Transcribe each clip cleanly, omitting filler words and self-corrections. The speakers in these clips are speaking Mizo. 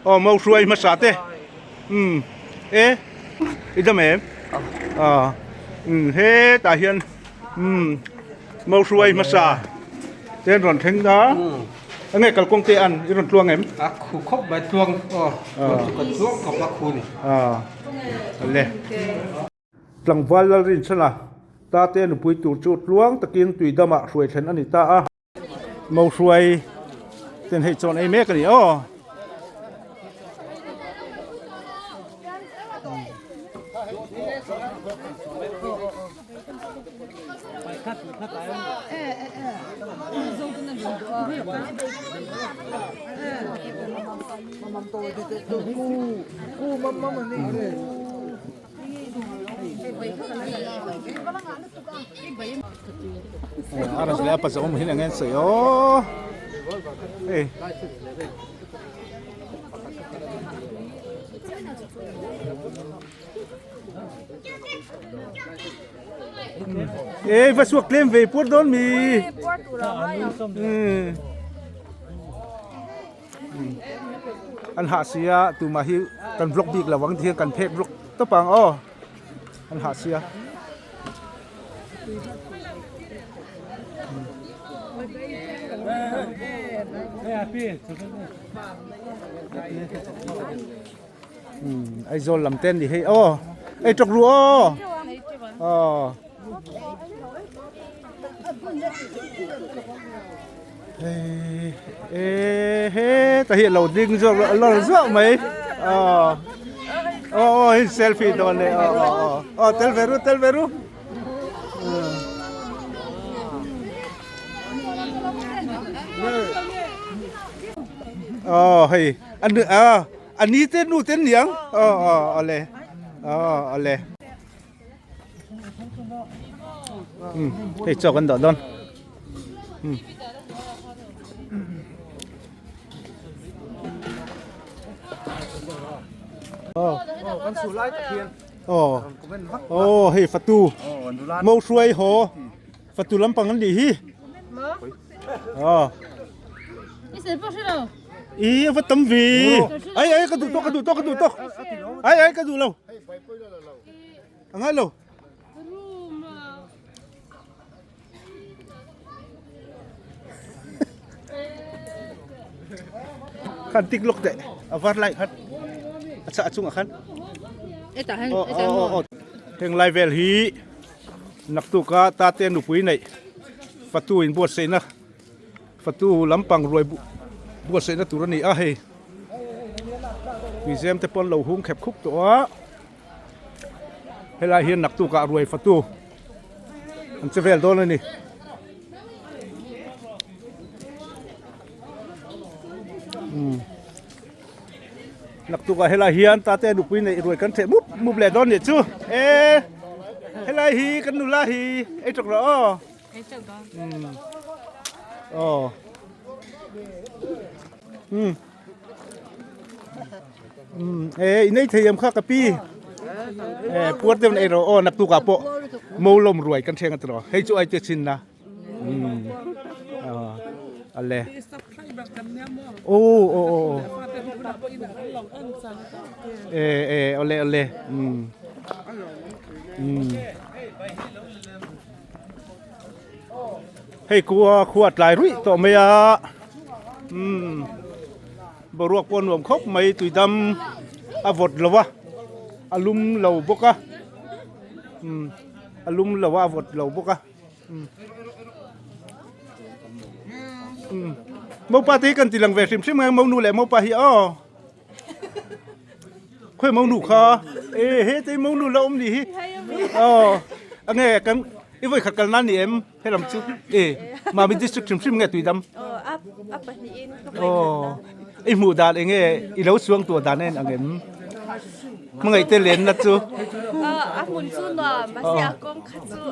Aw mo hruai hmasa te umm e i dam em ah umm hetah hian umm mo hruai hmasa te an rawn thleng a enge kalkawng te an i rawn tluang em? A khu khawp mai tluang aw kan tluang khawp a khu ni. Ah le. Tlangval Lalrinchhana tate nupui tur chu tluang takin tuidamah hruai thlen a ni ta a. Mo hruai ten hei chuan ei mek a ni aw. A rawn leh a pazawm awm hin ang en sawi aw hei e va suak tlem ve puar dawn mi An hah sia tumah hi kan vlog bik lo ang tihian kan phek vlog tawp ang aw an hah sia. Aizawl lam te an ni hei aw ei tawk ru aw aw. Ê he ta hi lo ding zawk lawr zuah mai aw aw aw hei selfie dawn e aw aw aw aw tel ve ru tel ve ru aw hei an a ani te nu te an ni ang aw aw awle aw awle. Hei chaw kan dah dawn aw hei fatu mo hruai haw fatu lampang an nih hi aw i a va tam ve ai ai ka duh tawk ka duh tawk ka duh tawk ai ai ka duh lo A ngai lo. Khan tik lok teh. A var lai khan. A cha chungah khan. Aw aw aw. Heng lai vel hi naktuka tate nupui neih fatu in buatsaihna fatu lampang ruai buatsaihna tur a ni a hei. Museum te pawh an lo hung khep khup tawh a. Helai hian naktuk ah ruai fatu an che vel dawn a ni. Umm naktuk ah helai hian tate nupui neih ruai kan theh mup mup leh dawn nih chu e helai hi kan nula hi ei tawk rawh aw. Umm aw umm. E i nei thei em kha ka pi e puar deuh na ei rawh aw naktuk ah pawh mo lawm ruai kan thleng a tiraw hei chu ai te chin na a le aw aw aw e e awle awle um um hei khua khua tlai ruih tawh mai a umm boruak pawh a nuam khawp mai tuidam a vawt lo a a lum lo bawk a umm a lum lo a a vawt lo bawk a umm umm mopa te hi kan ti lang ve hrim hrim ang monu leh mopa hi aw khawi monu kha e he te monu la awm ni hi aw a nge kan i vawi khat kal nan ni em helam chu e mami district hrim hrim nge tuidam aw i hmuh dan enge i lo suang tuah dan en ang em hmangaih te len na chu a hmun chu nuam mahse a kawng kha chu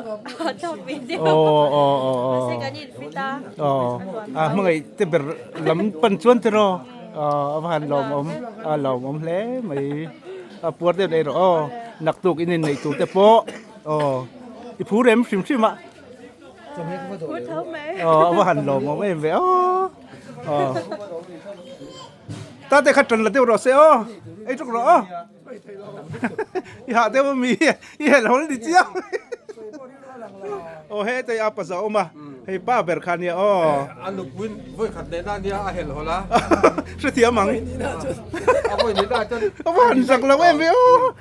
a tawp ve deuh aw aw aw mahse kan in fit a aw a hmangaih te ber lam pan chuan tiraw A va han lawmawm a lawmawm hle mai a puar deuh leh erawh aw naktuk in inneih tur te pawh aw i phur em hrim hrim a Phur tho mai aw a va han lawmawm em ve aw. Aw. Tate kha tan la deuh rawh se aw. Ei tuk rawh aw. I hah deuh ami i helh hawl ni chiang. Aw he tei a paza awm a. Hei pa ber kha nia aw. A nupuiin vawi khat leh na nia a helh hawl a. Hrethiam ang. A vawi ni na chuan. A va han zak lo em ve aw.